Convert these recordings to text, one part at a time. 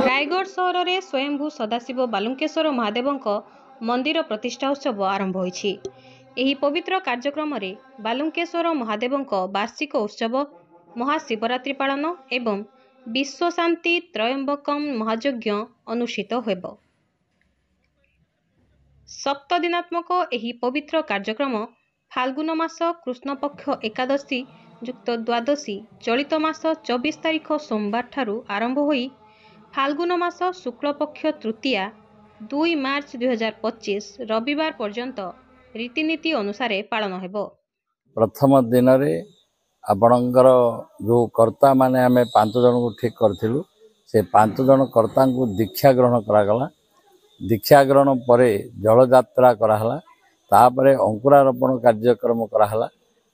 ରାୟଗଡ଼ ସହରରେ ସ୍ୱୟଂଭୂ ସଦାଶିବ ବାଲୁଙ୍କେଶ୍ୱର ମହାଦେବଙ୍କ ମନ୍ଦିର ପ୍ରତିଷ୍ଠା ଉତ୍ସବ ଆରମ୍ଭ ହୋଇଛି। ଏହି ପବିତ୍ର କାର୍ଯ୍ୟକ୍ରମରେ ବାଲୁଙ୍କେଶ୍ୱର ମହାଦେବଙ୍କ ବାର୍ଷିକ ଉତ୍ସବ, ମହାଶିବରାତ୍ରି ପାଳନ ଏବଂ ବିଶ୍ୱଶାନ୍ତି ତ୍ରୟମ୍ବକମ୍ ମହାଯଜ୍ଞ ଅନୁଷ୍ଠିତ ହେବ। ସପ୍ତଦିନାତ୍ମକ ଏହି ପବିତ୍ର କାର୍ଯ୍ୟକ୍ରମ ଫାଲ୍ଗୁନ ମାସ କୃଷ୍ଣପକ୍ଷ ଏକାଦଶୀ ଯୁକ୍ତ ଦ୍ୱାଦଶୀ ଚଳିତ ମାସ 24 ତାରିଖ ସୋମବାରଠାରୁ ଆରମ୍ଭ ହୋଇ ଫାଲ୍ଗୁନ ମାସ ଶୁକ୍ଳପକ୍ଷ ତୃତୀୟା 2 ମାର୍ଚ୍ଚ 2025 ରବିବାର ପର୍ଯ୍ୟନ୍ତ ରୀତିନୀତି ଅନୁସାରେ ପାଳନ ହେବ। ପ୍ରଥମ ଦିନରେ ଆପଣଙ୍କର ଯେଉଁ କର୍ତ୍ତାମାନେ ଆମେ 5 ଜଣଙ୍କୁ ଠିକ୍ କରିଥିଲୁ, ସେ 5 ଜଣ କର୍ତ୍ତାଙ୍କୁ ଦୀକ୍ଷା ଗ୍ରହଣ କରାଗଲା। ଦୀକ୍ଷା ଗ୍ରହଣ ପରେ ଜଳଯାତ୍ରା କରାହେଲା, ତାପରେ ଅଙ୍କୁରାରୋପଣ କାର୍ଯ୍ୟକ୍ରମ କରାହେଲା,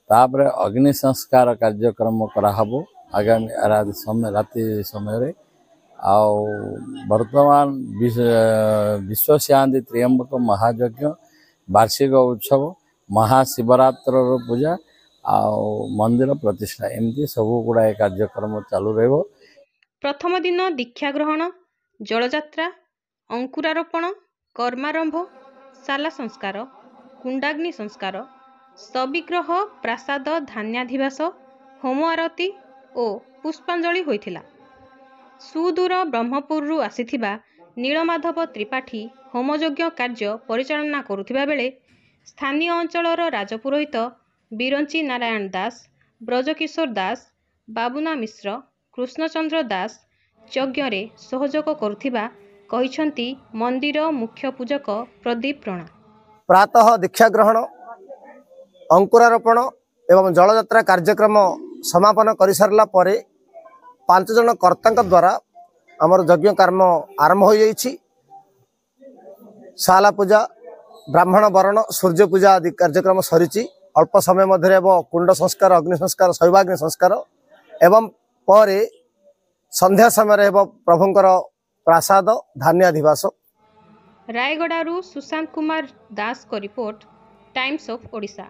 ତାପରେ ଅଗ୍ନି ସଂସ୍କାର କାର୍ଯ୍ୟକ୍ରମ କରାହେବ ଆଗାମୀ ରାତି ସମୟରେ। ଆଉ ବର୍ତ୍ତମାନ ବିଶ୍ୱଶାନ୍ତି ତ୍ରିୟମ୍ବକ ମହାଯଜ୍ଞ, ବାର୍ଷିକ ଉତ୍ସବ, ମହାଶିବରାତ୍ରର ପୂଜା ଆଉ ମନ୍ଦିର ପ୍ରତିଷ୍ଠା, ଏମିତି ସବୁ ଗୁଡ଼ାଏ କାର୍ଯ୍ୟକ୍ରମ ଚାଲୁ ରହିବ। ପ୍ରଥମ ଦିନ ଦୀକ୍ଷା ଗ୍ରହଣ, ଜଳଯାତ୍ରା, ଅଙ୍କୁରାରୋପଣ, କର୍ମାରମ୍ଭ, ଶାଲା ସଂସ୍କାର, କୁଣ୍ଡାଗ୍ନି ସଂସ୍କାର, ସବିଗ୍ରହ ପ୍ରାସାଦ ଧାନ୍ୟାଧିବାସ, ହୋମ ଆରତୀ ଓ ପୁଷ୍ପାଞ୍ଜଳି ହୋଇଥିଲା। ସୁଦୂର ବ୍ରହ୍ମପୁରରୁ ଆସିଥିବା ନୀଳମାଧବ ତ୍ରିପାଠୀ ହୋମଯଜ୍ଞ କାର୍ଯ୍ୟ ପରିଚାଳନା କରୁଥିବା ବେଳେ ସ୍ଥାନୀୟ ଅଞ୍ଚଳର ରାଜପୁରୋହିତ ବିରଞ୍ଚି ନାରାୟଣ ଦାସ, ବ୍ରଜକିଶୋର ଦାସ, ବାବୁନା ମିଶ୍ର, କୃଷ୍ଣଚନ୍ଦ୍ର ଦାସ ଯଜ୍ଞରେ ସହଯୋଗ କରୁଥିବା କହିଛନ୍ତି ମନ୍ଦିର ମୁଖ୍ୟ ପୂଜକ ପ୍ରଦୀପ ରଣା। ପ୍ରାତଃ ଦୀକ୍ଷା ଗ୍ରହଣ, ଅଙ୍କୁରାରୋପଣ ଏବଂ ଜଳଯାତ୍ରା କାର୍ଯ୍ୟକ୍ରମ ସମାପନ କରିସାରିଲା ପରେ 5 ଜଣ କର୍ତ୍ତାଙ୍କ ଦ୍ୱାରା ଆମର ଯଜ୍ଞ କର୍ମ ଆରମ୍ଭ ହୋଇଯାଇଛି। ଶାଲା ପୂଜା, ବ୍ରାହ୍ମଣ ବରଣ, ସୂର୍ଯ୍ୟ ପୂଜା ଆଦି କାର୍ଯ୍ୟକ୍ରମ ସରିଛି। ଅଳ୍ପ ସମୟ ମଧ୍ୟରେ ହେବ କୁଣ୍ଡ ସଂସ୍କାର, ଅଗ୍ନି ସଂସ୍କାର, ଶୈବାଗ୍ନି ସଂସ୍କାର ଏବଂ ପରେ ସନ୍ଧ୍ୟା ସମୟରେ ହେବ ପ୍ରଭୁଙ୍କର ପ୍ରାସାଦ ଧାନ୍ୟାଧିବାସ। ରାୟଗଡ଼ାରୁ ସୁଶାନ୍ତ କୁମାର ଦାସଙ୍କ ରିପୋର୍ଟ, ଟାଇମ୍ସ ଅଫ୍ ଓଡ଼ିଶା।